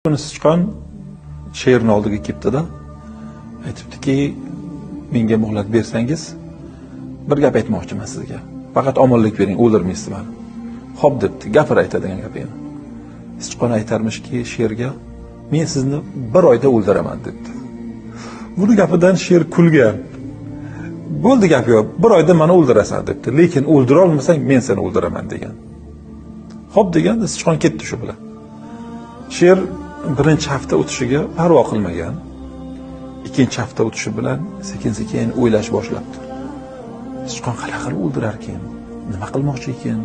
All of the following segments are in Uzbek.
Kuni sichqon sherni oldiga kelibdi-da, aytibdiki, menga muhlat bersangiz, bir gap aytmoqchiman sizga. Faqat omonlik bering, o'ldirmaysiz meni. Xo'p debdi, gapir aytadigan gapingni. Sichqon aytarmishki sherga, men sizni bir oyda o'ldiraman debdi. Buni gapidan sher kulgan. Bo'ldi, gap yo'q, bir oyda meni o'ldirasan debdi. Lekin o'ldira olmasang men seni o'ldiraman degan. Xo'p degan, sichqon ketdi shu bilan. Sher birinchi hafta o'tishiga parvo qilmagan. Ikkinchi hafta o'tishi bilan sekin-sekin o'ylash boshlabdi. Sichqon qanaqa qilib o'ldirar ekan? Nima qilmoqchi ekan?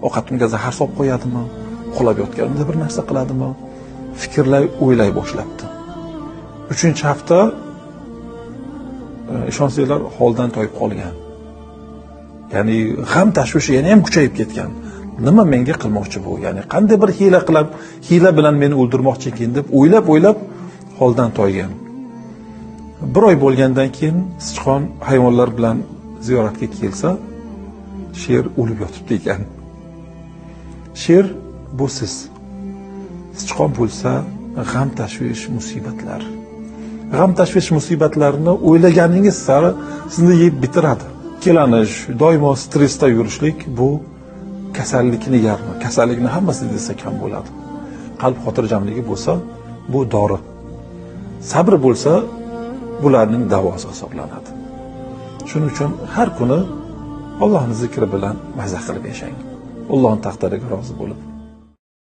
Ovqatimga zahar solib qo'yadimi? Uxlab yotganimda bir narsa qiladimi? Fikrlay o'ylay boshlabdi. Uchinchi hafta ishonsanglar holdan toyib qolgan. Ya'ni g'am tashvishi yana ham kuchayib ketgan. Nima menga qilmoqchi bu? Ya'ni qanday bir hiyla qilib, hiyla bilan meni o'ldirmoqchi ekan deb o'ylab-o'ylab holdan toygan. Bir oy bo'lgandan keyin sichqon hayvonlar bilan ziyoratga kelsa, sher o'lib yotibdi ekan. Sher bu siz. Sichqon bo'lsa g'am tashvish musibatlar. G'am tashvish musibatlarni o'ylaganingiz sari sizni yeb bitiradi. Ikkinlanish, doimo stressda yurishlik bu kasallikni yarmi. Kasallikni hammasi desak ham bo'ladi. Qalb xotirjamligi bo'lsa, bu dori. Sabr bo'lsa, bularning davosi hisoblanadi. Shuning uchun har kuni Allohning zikri bilan maza qilib yashang. Allohning taqdiriga rozi bo'lib.